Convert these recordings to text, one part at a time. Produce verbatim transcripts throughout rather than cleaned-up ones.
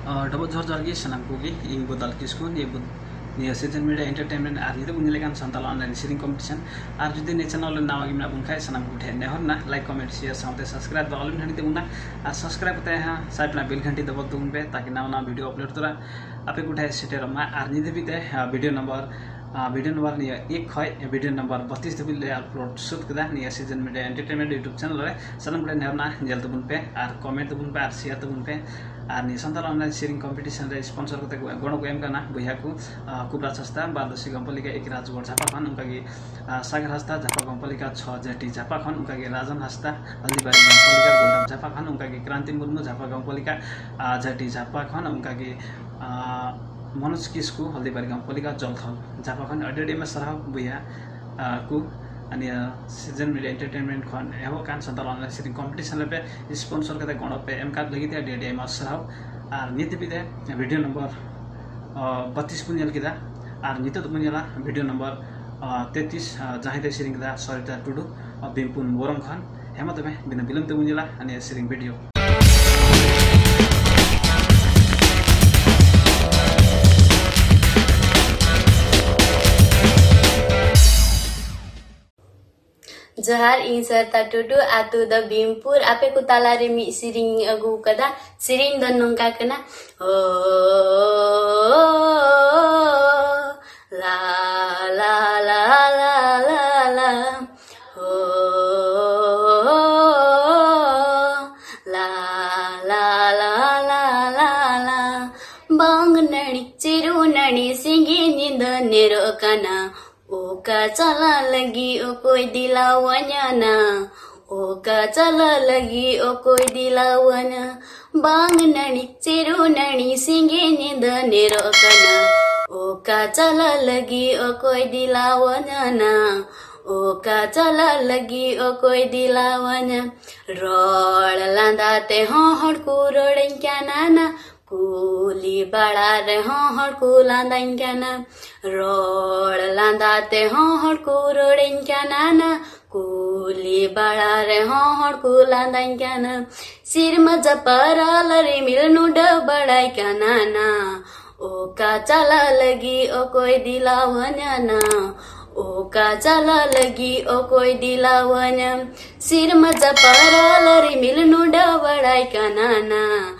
ᱰᱚᱵᱚᱜ ᱡᱚᱦᱟᱨ ᱡᱚᱦᱟᱨ ᱜᱮ ᱥᱟᱱᱟᱢ ᱠᱚᱜᱮ᱾ ᱤᱧ ᱵᱚᱫᱟᱞ ᱠᱤᱥᱠᱩ, ᱱᱤᱭᱟᱹ ᱵᱚ- ᱱᱤᱭᱟᱹ ᱥᱤᱡᱮᱱ ᱢᱤᱰᱤᱭᱟ ᱮᱱᱴᱟᱨᱴᱮᱱᱢᱮᱱᱴ ᱟᱨ ᱱᱤᱛᱚᱜ ᱵᱚᱱ ᱧᱮᱞᱮᱫ ᱠᱟᱱ ᱥᱟᱱᱛᱟᱲ ᱚᱱᱞᱟᱭᱤᱱ ᱥᱮᱨᱮᱧ ᱠᱚᱢᱯᱤᱴᱤᱥᱚᱱ᱾ ᱟᱨ ᱡᱩᱫᱤ ᱱᱤᱭᱟᱹ ᱪᱮᱱᱮᱞ ᱨᱮ ᱱᱟᱣᱟ ᱜᱮ ᱢᱮᱱᱟᱜ ᱵᱚᱱ ᱠᱷᱟᱡ, ᱥᱟᱱᱟᱢ ᱠᱚᱴᱷᱮᱱ ᱱᱮᱦᱚᱨ ᱱᱟ, ᱞᱟᱭᱤᱠ, ᱠᱚᱢᱮᱱᱴ, ᱥᱮᱭᱟᱨ ᱥᱟᱶᱛᱮ ᱥᱟᱵᱥᱠᱨᱟᱭᱤᱵ ᱫᱚ ᱟᱞᱚᱢ ᱦᱤᱲᱤᱧ ᱛᱟᱵᱚᱱᱟ᱾ ᱟᱨ ᱥᱟᱵᱥᱠᱨᱟᱭᱤᱵ ᱠᱟᱛᱮ ᱦᱟᱸᱜ ᱥᱟᱭ ᱯᱮᱱᱟ ᱵᱮᱞ ᱜᱷᱟᱱᱴᱤ ᱫᱟᱵᱟᱣ ᱛᱟᱵᱚᱱ ᱯᱮ, ᱛᱟᱠᱤ ᱱᱟᱣᱟ ᱱᱟᱣᱟ ᱵᱷᱤᱰᱤᱭᱳ ᱟᱯᱞᱳᱰ ᱛᱚᱨᱟ ᱟᱯᱮ ᱠᱚᱴᱷᱮᱱ ᱥᱮᱴᱮᱨᱚᱜ ᱢᱟ᱾ ᱟᱨ ᱱᱤᱛ ᱫᱷᱟᱹᱵᱤᱡ ᱛᱮ ᱵᱷᱤᱰᱤᱭᱳ ᱱᱟᱢᱵᱟᱨ ᱵᱷᱤᱰᱤᱭᱳ ᱱᱟᱢᱵᱟᱨ ᱱᱤᱭᱟᱹ ᱮᱠ ᱠᱷᱚᱡ ᱵᱷᱤᱰᱤᱭᱳ ᱱᱟᱢᱵᱟᱨ ᱵᱚᱛᱤᱥ ᱫᱷᱟᱹᱵᱤᱡ ᱞᱮ ᱟᱯᱞᱳᱰ ᱥᱟᱹᱛ ᱠᱮᱫᱟ ᱱᱤᱭᱟᱹ ᱥᱤᱡᱮᱱ ᱢᱤᱰᱤᱭᱟ ᱮᱱᱴᱟᱨᱴᱮᱱᱢᱮᱱᱴ ᱭᱩᱴᱩᱵᱽ ᱪᱮᱱᱮᱞ ᱨᱮ᱾ ᱥᱟᱱᱟᱢ ᱠᱚᱴᱷᱮᱱ ᱱᱮᱦᱚᱨ ᱱᱟ, ᱧᱮᱞ ᱛᱟᱵᱚᱱ ᱯᱮ ᱟᱨ ᱠᱚᱢᱮᱱᱴ ᱛᱟᱵᱚᱱ ᱯᱮ ᱟᱨ ᱥᱮᱭᱟᱨ ᱛᱟᱵᱚᱱ ᱯᱮ᱾ ᱟᱨ ᱱᱤᱭᱟᱹ ᱥᱟᱱᱛᱟᱲ ᱚᱱᱞᱟᱭᱤᱱ ᱥᱮᱨᱮᱧ ᱠᱚᱢᱯᱤᱴᱤᱥᱚᱱ ᱨᱮ ᱥᱯᱚᱱᱥᱚᱨ ᱠᱟᱛᱮ ᱜᱚᱲᱚ ᱠᱚ ᱮᱢ ᱠᱟᱱᱟ ᱵᱚᱭᱦᱟ ᱠᱚ, ᱟᱸ, ᱠᱩᱵᱨᱟᱡᱽ ᱦᱟᱸᱥᱫᱟ, ᱵᱟᱨᱫᱚᱥᱤ ᱜᱚᱢᱯᱚᱞᱤᱠᱟ ᱮᱠᱨᱟᱡᱽᱜᱚᱲ ᱡᱷᱟᱯᱟ ᱠᱷᱚᱱ, ᱚᱱᱠᱟᱜᱮ, ᱟᱸ, ᱥᱟᱜᱟᱨ ᱦᱟᱸᱥᱫᱟ, ᱡᱷᱟᱯᱟ ᱜᱚᱢᱯᱚᱞᱤᱠᱟ ᱪᱷᱚ ᱡᱟᱹᱴᱤ ᱡᱷᱟᱯᱟ ᱠᱷᱚᱱ, ᱚᱱᱠᱟᱜᱮ ᱨᱟᱡᱚᱱ ᱦᱟᱸᱥᱫᱟ, ᱦᱚᱞᱫᱤᱵᱟᱨᱤ ᱜᱚᱢᱯᱚᱞᱤᱠᱟ ᱜᱳᱞᱰᱟᱯ ᱡᱷᱟᱯᱟ ᱠᱷᱚᱱ, ᱚᱱᱠᱟᱜᱮ ᱠᱨᱟᱱᱛᱤ ᱢᱩᱨᱢᱩ, ᱡᱷᱟᱯᱟ ᱜᱚᱢᱯᱚᱞᱤᱠᱟ, ᱟᱸ, ᱡᱟᱹᱴᱤ ᱡᱷᱟᱯᱟ ᱠᱷᱚᱱ, ᱚᱱᱠᱟᱜᱮ, ᱟᱸ, ᱢᱚᱱᱳᱡᱽ ᱠᱤᱥᱠᱩ, ᱦᱚᱞᱫᱤᱵᱟᱨᱤ ᱜᱚᱢᱯᱚᱞᱤᱠᱟ ᱡᱚᱞᱛᱷᱚᱞ ᱡᱷᱟᱯᱟ ᱠᱷᱚᱱ᱾ ᱟᱹᱰᱤ ᱟᱹᱰᱤ ᱟᱭᱢᱟ ᱥᱟᱨᱦᱟᱣ ᱵᱚᱭᱦᱟ, ᱟᱸ, ᱠᱚ᱾ ᱟᱨ ᱱᱤᱭᱟᱹ ᱥᱤᱡᱮᱱ ᱢᱤᱰᱤᱭᱟ ᱮᱱᱴᱟᱨᱴᱮᱱᱢᱮᱱᱴ ᱠᱷᱚᱱ ᱮᱦᱚᱵ ᱠᱟᱱ ᱥᱟᱱᱛᱟᱲ ᱚᱱᱞᱟᱭᱤᱱ ᱥᱮᱨᱮᱧ ᱠᱚᱢᱯᱤᱴᱤᱥᱚᱱ ᱨᱮᱯᱮ ᱥᱯᱚᱱᱥᱚᱨ ᱠᱟᱛᱮ ᱜᱚᱲᱚ ᱯᱮ ᱮᱢ ᱠᱟᱫ ᱞᱟᱹᱜᱤᱫ ᱛᱮ ᱟᱹᱰᱤ ᱟᱹᱰᱤ ᱟᱭᱢᱟ ᱥᱟᱨᱦᱟᱣ᱾ ᱟᱨ ᱱᱤᱛ ᱫᱷᱟᱹᱵᱤᱡ ᱛᱮ ᱵᱷᱤᱰᱤᱭᱳ ᱱᱚᱢᱵᱚᱨ, ᱟᱸ, ᱵᱟᱛᱤᱥ ᱵᱚᱱ ᱧᱮᱞ ᱠᱮᱫᱟ᱾ ᱟᱨ ᱱᱤᱛᱚᱜ ᱫᱚᱵᱚᱱ ᱧᱮᱞᱟ ᱵᱷᱤᱰᱤᱭᱳ ᱱᱚᱢᱵᱚᱨ, ᱟᱸ, ᱛᱮᱛᱨᱤᱥ, ᱟᱸ, ᱡᱟᱦᱟᱸᱭ ᱫᱚᱭ ᱥᱮᱨᱮᱧ ᱠᱮᱫᱟ ᱥᱚᱨᱤᱛᱟ ᱴᱩᱰᱩ, ᱟᱸ, ᱵᱤᱢᱯᱩᱱ ᱵᱚᱨᱚᱢ ᱠᱷᱚᱱ᱾ ᱦᱮᱸ ᱢᱟ ᱛᱚᱵᱮ, ᱵᱤᱱᱟᱹ ᱵᱤᱞᱚᱢ ᱛᱮᱵᱚᱱ ᱧᱮᱞᱟ ᱱᱤᱭᱟᱹ ᱥᱮᱨᱮᱧ ᱵᱷᱤᱰᱤᱭᱳ᱾ ᱡᱚᱦᱟᱨ, ᱤᱧ ᱥᱚᱨᱤᱛᱟ ᱴᱩᱰᱩ, ᱟᱛᱳ ᱫᱚ ᱵᱤᱢᱯᱩᱨ᱾ ᱟᱯᱮ ᱠᱚ ᱛᱟᱞᱟᱨᱮ ᱢᱤᱫ ᱥᱮᱨᱮᱧ ᱤᱧ ᱟᱹᱜᱩ ᱠᱟᱫᱟ᱾ ᱥᱮᱨᱮᱧ ᱫᱚ ᱱᱚᱝᱠᱟ ᱠᱟᱱᱟ᱾ ᱳ, ᱞᱟ, ᱞᱟ, ᱞᱟ, ᱞᱟ, ᱞᱟ, ᱞᱟ᱾ ᱳ, ᱞᱟ, ᱞᱟ, ᱞᱟ, ᱞᱟ, ᱞᱟ, ᱞᱟ᱾ ᱵᱟᱝ ᱱᱟᱹᱲᱤ, ᱪᱤᱨᱩ ᱱᱟᱹᱲᱤ, ᱥᱤᱸᱜᱤ ᱧᱤᱫᱟᱹ ᱧᱮᱨᱚᱜ ᱠᱟᱱᱟ᱾ ᱚᱠᱟ ᱪᱟᱞᱟᱜ ᱞᱟᱹᱜᱤᱫ ᱚᱠᱚᱭ ᱫᱤᱞᱟᱣᱟᱹᱧᱟ ᱱᱟ? ᱚᱠᱟ ᱪᱟᱞᱟᱜ ᱞᱟᱹᱜᱤᱫ ᱚᱠᱚᱭ ᱫᱤᱞᱟᱣᱟᱹᱧᱟ? ᱵᱟᱝ ᱱᱟᱹᱲᱤ, ᱪᱤᱨᱩ ᱱᱟᱹᱲᱤ, ᱥᱤᱸᱜᱤ ᱧᱤᱫᱟᱹ ᱧᱮᱨᱚᱜ ᱠᱟᱱᱟ᱾ ᱚᱠᱟ ᱪᱟᱞᱟᱜ ᱞᱟᱹᱜᱤᱫ ᱚᱠᱚᱭ ᱫᱤᱞᱟᱣᱟᱹᱧᱟ ᱱᱟ? ᱚᱠᱟ ᱪᱟᱞᱟᱜ ᱞᱟᱹᱜᱤᱫ ᱚᱠᱚᱭ ᱫᱤᱞᱟᱣᱟᱹᱧᱟ? ᱨᱚᱲ ᱞᱟᱸᱫᱟ ᱛᱮᱦᱚᱸ ᱦᱚᱲ ᱠᱚ ᱨᱚᱲᱟᱹᱧ ᱠᱟᱱᱟ ᱱᱟ᱾ ᱠᱩᱞᱤ ᱵᱟᱲᱟ ᱨᱮᱦᱚᱸ ᱦᱚᱲ ᱠᱚ ᱞᱟᱸᱫᱟᱧ ᱠᱟᱱᱟ᱾ ᱨᱚᱲ ᱞᱟᱸᱫᱟ ᱛᱮᱦᱚᱸ ᱦᱚᱲ ᱠᱚ ᱨᱚᱲᱟᱹᱧ ᱠᱟᱱᱟ ᱱᱟ᱾ ᱠᱩᱞᱤ ᱵᱟᱲᱟ ᱨᱮᱦᱚᱸ ᱦᱚᱲ ᱠᱚ ᱞᱟᱸᱫᱟᱧ ᱠᱟᱱᱟ᱾ ᱥᱮᱨᱢᱟ ᱡᱟᱯᱟᱨᱟᱞ ᱨᱤᱢᱤᱞ ᱱᱩᱰᱟᱹ ᱵᱟᱲᱟᱭ ᱠᱟᱱᱟ ᱱᱟ᱾ ᱚᱠᱟ ᱪᱟᱞᱟᱜ ᱞᱟᱹᱜᱤᱫ ᱚᱠᱚᱭ ᱫᱤᱞᱟᱣᱟᱹᱧᱟ ᱱᱟ? ᱚᱠᱟ ᱪᱟᱞᱟᱜ ᱞᱟᱹᱜᱤᱫ ᱚᱠᱚᱭ ᱫᱤᱞᱟᱣᱟᱹᱧᱟ? ᱥᱮᱨᱢᱟ ᱡᱟᱯᱟᱨᱟᱞ ᱨᱤᱢᱤᱞ ᱱᱩᱰᱟᱹ ᱵᱟᱲᱟᱭ ᱠᱟᱱᱟ ᱱᱟ᱾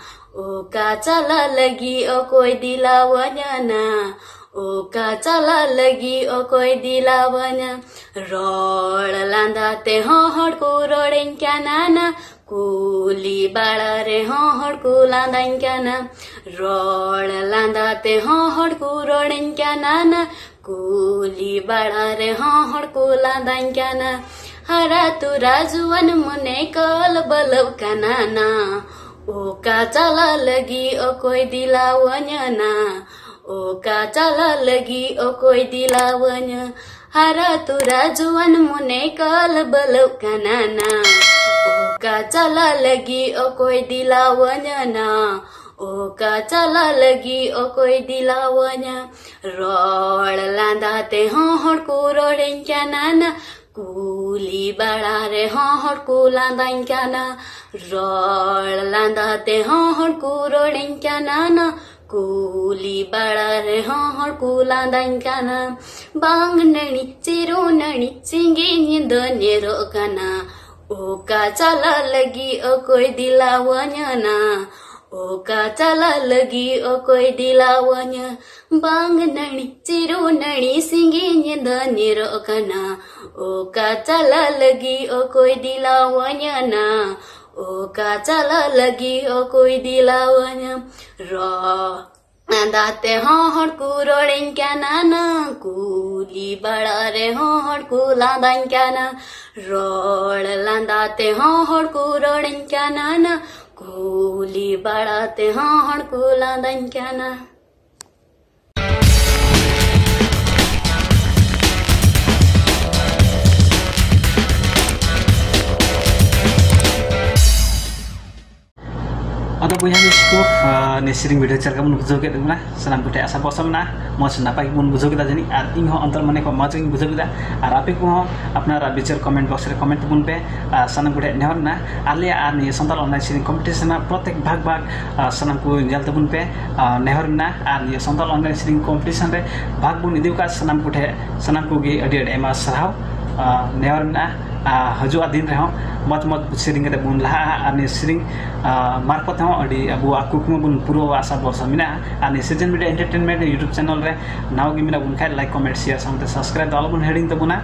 ᱚᱠᱟ ᱪᱟᱞᱟᱜ ᱞᱟᱹᱜᱤᱫ ᱚᱠᱚᱭ ᱫᱤᱞᱟᱣᱟᱹᱧᱟ ᱱᱟ? ᱚᱠᱟ ᱪᱟᱞᱟᱜ ᱞᱟᱹᱜᱤᱫ ᱚᱠᱚᱭ ᱫᱤᱞᱟᱣᱟᱹᱧᱟ? ᱨᱚᱲ ᱞᱟᱸᱫᱟ ᱛᱮᱦᱚᱸ ᱦᱚᱲ ᱠᱚ ᱨᱚᱲᱟᱹᱧ ᱠᱟᱱᱟ ᱱᱟ᱾ ᱠᱩᱞᱤ ᱵᱟᱲᱟ ᱨᱮᱦᱚᱸ ᱦᱚᱲ ᱠᱚ ᱞᱟᱸᱫᱟᱧ ᱠᱟᱱᱟ᱾ ᱨᱚᱲ ᱞᱟᱸᱫᱟ ᱛᱮᱦᱚᱸ ᱦᱚᱲ ᱠᱚ ᱨᱚᱲᱟᱹᱧ ᱠᱟᱱᱟ ᱱᱟ᱾ ᱠᱩᱞᱤ ᱵᱟᱲᱟ ᱨᱮᱦᱚᱸ ᱦᱚᱲ ᱠᱚ ᱞᱟᱸᱫᱟᱧ ᱠᱟᱱᱟ᱾ ᱦᱟᱨᱟ ᱛᱚᱨᱟ ᱡᱩᱣᱟᱹᱱ ᱢᱚᱱᱮ ᱠᱚᱞ ᱵᱚᱞᱚᱜ ᱠᱟᱱᱟ ᱱᱟ᱾ ᱚᱠᱟ ᱪᱟᱞᱟᱜ ᱞᱟᱹᱜᱤᱫ ᱚᱠᱚᱭ ᱫᱤᱞᱟᱣᱟᱹᱧᱟ ᱱᱟ? ᱚᱠᱟ ᱪᱟᱞᱟᱜ ᱞᱟᱹᱜᱤᱫ ᱚᱠᱚᱭ ᱫᱤᱞᱟᱣᱟᱹᱧᱟ? ᱦᱟᱨᱟ ᱛᱚᱨᱟ ᱡᱩᱣᱟᱹᱱ ᱢᱚᱱᱮ ᱠᱚᱞ ᱵᱚᱞᱚᱜ ᱠᱟᱱᱟ ᱱᱟ᱾ ᱚᱠᱟ ᱪᱟᱞᱟᱜ ᱞᱟᱹᱜᱤᱫ ᱚᱠᱚᱭ ᱫᱤᱞᱟᱣᱟᱹᱧᱟ ᱱᱟ? ᱚᱠᱟ ᱪᱟᱞᱟᱜ ᱞᱟᱹᱜᱤᱫ ᱚᱠᱚᱭ ᱫᱤᱞᱟᱣᱟᱹᱧᱟ? ᱨᱚᱲ ᱞᱟᱸᱫᱟ ᱛᱮᱦᱚᱸ ᱦᱚᱲ ᱠᱚ ᱨᱚᱲᱟᱹᱧ ᱠᱟᱱᱟ ᱱᱟ᱾ ᱠᱩᱞᱤ ᱵᱟᱲᱟ ᱨᱮᱦᱚᱸ ᱦᱚᱲ ᱠᱚ ᱞᱟᱸᱫᱟᱧ ᱠᱟᱱᱟ᱾ ᱨᱚᱲ ᱞᱟᱸᱫᱟ ᱛᱮᱦᱚᱸ ᱦᱚᱲ ᱠᱚ ᱨᱚᱲᱟᱹᱧ ᱠᱟᱱᱟ ᱱᱟ᱾ ᱠᱩᱞᱤ ᱵᱟᱲᱟ ᱨᱮᱦᱚᱸ ᱦᱚᱲ ᱠᱚ ᱞᱟᱸᱫᱟᱧ ᱠᱟᱱᱟ᱾ ᱵᱟᱝ ᱱᱟᱹᱲᱤ ᱪᱤᱨᱩ ᱱᱟᱹᱲᱤ ᱥᱤᱸᱜᱤ ᱧᱤᱫᱟᱹ ᱧᱮᱨᱚᱜ ᱠᱟᱱᱟ᱾ ᱚᱠᱟ ᱪᱟᱞᱟᱜ ᱞᱟᱹᱜᱤᱫ ᱚᱠᱚᱭ ᱫᱤᱞᱟᱣᱟᱹᱧᱟ ᱱᱟ? ᱚᱠᱟ ᱪᱟᱞᱟᱜ ᱞᱟᱹᱜᱤᱫ ᱚᱠᱚᱭ ᱫᱤᱞᱟᱣᱟᱹᱧᱟ? ᱵᱟᱝ ᱱᱟᱹᱲᱤ ᱪᱤᱨᱩ ᱱᱟᱹᱲᱤ ᱥᱤᱸᱜᱤ ᱧᱤᱫᱟᱹ ᱧᱮᱨᱚᱜ ᱠᱟᱱᱟ᱾ ᱚᱠᱟ ᱪᱟᱞᱟᱜ ᱞᱟᱹᱜᱤᱫ ᱚᱠᱚᱭ ᱫᱤᱞᱟᱣᱟᱹᱧᱟ ᱱᱟ? ᱚᱠᱟ ᱪᱟᱞᱟᱜ ᱞᱟᱹᱜᱤᱫ ᱚᱠᱚᱭ ᱫᱤᱞᱟᱣᱟᱹᱧᱟ? ᱨᱚ ᱞᱟᱸᱫᱟ ᱛᱮᱦᱚᱸ ᱦᱚᱲ ᱠᱚ ᱨᱚᱲᱟᱹᱧ ᱠᱟᱱᱟ ᱱᱟ᱾ ᱠᱩᱞᱤ ᱵᱟᱲᱟ ᱨᱮᱦᱚᱸ ᱦᱚᱲ ᱠᱚ ᱞᱟᱸᱫᱟᱧ ᱠᱟᱱᱟ᱾ ᱨᱚᱲ ᱞᱟᱸᱫᱟ ᱛᱮᱦᱚᱸ ᱦᱚᱲ ᱠᱚ ᱨᱚᱲᱟᱹᱧ ᱠᱟᱱᱟ ᱱᱟ᱾ ᱠᱩᱞᱤ ᱵᱟᱲᱟ ᱛᱮᱦᱚᱸ ᱦᱚᱲ ᱠᱚ ᱞᱟᱸᱫᱟᱧ ᱠᱟᱱᱟ᱾ ᱟᱫᱚ ᱵᱚᱭᱦᱟ ᱢᱤᱥᱤ ᱠᱚ, ᱟᱨ ᱱᱤᱭᱟᱹ ᱥᱮᱨᱮᱧ ᱵᱷᱤᱰᱤᱭᱳ ᱪᱮᱫ ᱞᱮᱠᱟ ᱵᱚᱱ ᱵᱩᱡᱷᱟᱹᱣ ᱠᱮᱫ ᱛᱟᱵᱚᱱᱟ? ᱥᱟᱱᱟᱢ ᱠᱚᱴᱷᱮᱱ ᱟᱥᱟ ᱵᱷᱚᱨᱥᱟ ᱢᱮᱱᱟᱜᱼᱟ, ᱢᱚᱡᱽ ᱱᱟᱯᱟᱭ ᱜᱮᱵᱚᱱ ᱵᱩᱡᱷᱟᱹᱣ ᱠᱮᱫᱟ ᱡᱟᱹᱱᱤᱡ, ᱟᱨ ᱤᱧ ᱦᱚᱸ ᱚᱱᱛᱚᱨ ᱢᱚᱱᱮ ᱠᱷᱚᱱ ᱢᱚᱡᱽ ᱜᱤᱧ ᱵᱩᱡᱷᱟᱹᱣ ᱠᱮᱫᱟ᱾ ᱟᱨ ᱟᱯᱮ ᱠᱚᱦᱚᱸ ᱟᱯᱱᱟᱨᱟᱜ ᱵᱤᱪᱟᱹᱨ ᱠᱚᱢᱮᱱᱴ ᱵᱚᱠᱥ ᱨᱮ ᱠᱚᱢᱮᱱᱴ ᱛᱟᱵᱚᱱ ᱯᱮ᱾ ᱟᱨ ᱥᱟᱱᱟᱢ ᱠᱚᱴᱷᱮᱱ ᱱᱮᱦᱚᱨ ᱢᱮᱱᱟᱜᱼᱟ, ᱟᱞᱮᱭᱟᱜ ᱟᱨ ᱱᱤᱭᱟᱹ ᱥᱟᱱᱛᱟᱲ ᱚᱱᱞᱟᱭᱤᱱ ᱥᱮᱨᱮᱧ ᱠᱚᱢᱯᱤᱴᱤᱥᱚᱱ ᱨᱮᱱᱟᱜ ᱯᱨᱚᱛᱮᱠ ᱵᱷᱟᱜᱽ ᱵᱷᱟᱜᱽ, ᱟᱨ ᱥᱟᱱᱟᱢ ᱠᱚ ᱧᱮᱞ ᱛᱟᱵᱚᱱ ᱯᱮ᱾ ᱟᱨ ᱱᱮᱦᱚᱨ ᱢᱮᱱᱟᱜᱼᱟ, ᱟᱨ ᱱᱤᱭᱟᱹ ᱥᱟᱱᱛᱟᱲ ᱚᱱᱞᱟᱭᱤᱱ ᱥᱮᱨᱮᱧ ᱠᱚᱢᱯᱤᱴᱤᱥᱚᱱ ᱨᱮ ᱵᱷᱟᱜᱽ ᱵᱚᱱ ᱤᱫᱤ ᱟᱠᱟᱫ ᱥᱟᱱᱟᱢ ᱠᱚᱴᱷᱮᱱ, ᱥᱟᱱᱟᱢ ᱠᱚᱜᱮ ᱟᱹᱰᱤ ᱟᱹᱰᱤ ᱟᱭᱢᱟ ᱥᱟᱨᱦᱟᱣ᱾ ᱟᱨ ᱱᱮᱦᱚᱨ ᱢᱮᱱᱟᱜᱼᱟ, ᱟᱨ ᱦᱤᱡᱩᱜᱼᱟ ᱫᱤᱱ ᱨᱮᱦᱚᱸ ᱢᱚᱡᱽ ᱢᱚᱡᱽ ᱥᱮᱨᱮᱧ ᱠᱟᱛᱮ ᱵᱚᱱ ᱞᱟᱦᱟᱜᱼᱟ᱾ ᱟᱨ ᱱᱤᱭᱟᱹ ᱥᱮᱨᱮᱧ, ᱟᱨ ᱢᱟᱨᱯᱷᱚᱛ ᱦᱚᱸ ᱟᱹᱰᱤ ᱟᱵᱚᱣᱟᱜ ᱠᱩᱠᱢᱩ ᱵᱚᱱ ᱯᱩᱨᱟᱹᱣᱟ, ᱟᱥᱟ ᱵᱷᱚᱨᱥᱟ ᱢᱮᱱᱟᱜᱼᱟ᱾ ᱟᱨ ᱱᱤᱭᱟᱹ ᱥᱤᱡᱮᱱ ᱢᱤᱰᱤᱭᱟ ᱮᱱᱴᱟᱨᱴᱮᱱᱢᱮᱱᱴ YouTube ᱪᱮᱱᱮᱞ ᱨᱮ ᱱᱟᱣᱟ ᱜᱮ ᱢᱮᱱᱟᱜ ᱵᱚᱱ ᱠᱷᱟᱡ, ᱞᱟᱭᱤᱠ, ᱠᱚᱢᱮᱱᱴ, ᱥᱮᱭᱟᱨ ᱥᱟᱶᱛᱮ ᱥᱟᱵᱥᱠᱨᱟᱭᱤᱵ ᱫᱚ ᱟᱞᱚ ᱵᱚᱱ ᱦᱤᱲᱤᱧ ᱛᱟᱵᱚᱱᱟ᱾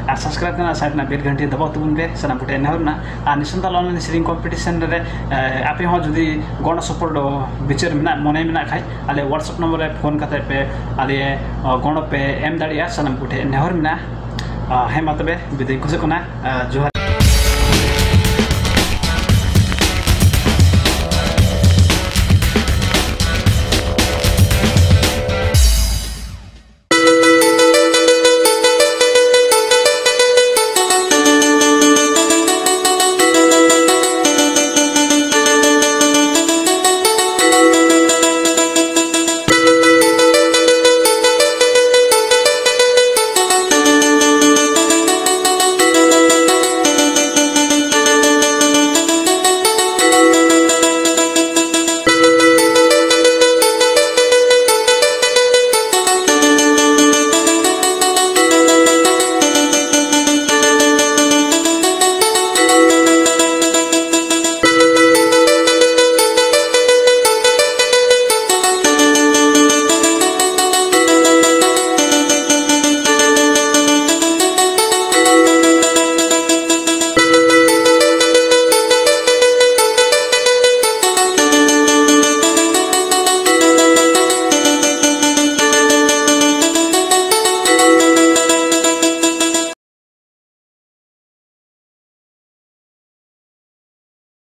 ᱟᱨ ᱥᱟᱵᱥᱠᱨᱟᱭᱤᱵ ᱨᱮᱱᱟᱜ ᱥᱟᱭᱤᱰ ᱨᱮᱱᱟᱜ ᱵᱮᱞ ᱜᱷᱟᱱᱴᱤ ᱫᱟᱵᱟᱣ ᱛᱟᱵᱚᱱ ᱯᱮ, ᱥᱟᱱᱟᱢ ᱠᱚᱴᱷᱮᱱ ᱱᱮᱦᱚᱨ ᱢᱮᱱᱟᱜᱼᱟ᱾ ᱟᱨ ᱱᱤᱭᱟᱹ ᱥᱟᱱᱛᱟᱲ ᱚᱱᱞᱟᱭᱤᱱ ᱥᱮᱨᱮᱧ ᱠᱚᱢᱯᱤᱴᱤᱥᱚᱱ ᱨᱮ, ᱮ, ᱟᱯᱮ ᱦᱚᱸ ᱡᱩᱫᱤ ᱜᱚᱲᱚ ᱥᱚᱯᱚᱦᱚᱫ ᱵᱤᱪᱟᱹᱨ ᱢᱮᱱᱟᱜ, ᱢᱚᱱᱮ ᱢᱮᱱᱟᱜ ᱠᱷᱟᱡ, ᱟᱞᱮ WhatsApp ᱱᱚᱢᱵᱚᱨ ᱨᱮ ᱯᱷᱳᱱ ᱠᱟᱛᱮ ᱯᱮ ᱟᱞᱮ, ᱮ, ᱜᱚᱲᱚ ᱯᱮ ᱮᱢ ᱫᱟᱲᱮᱭᱟᱜᱼᱟ, ᱥᱟᱱᱟᱢ ᱠᱚᱴᱷᱮᱱ ᱱᱮᱦᱚᱨ ᱢᱮᱱᱟᱜᱼᱟ᱾ ᱟ, ᱦᱮᱸ, ᱢᱟ ᱛᱚᱵᱮ ᱵᱤᱫᱟᱹᱭ ᱠᱷᱚᱡᱚᱜ ᱠᱟᱱᱟ᱾ ᱟ, ᱡᱚᱦᱟᱨ᱾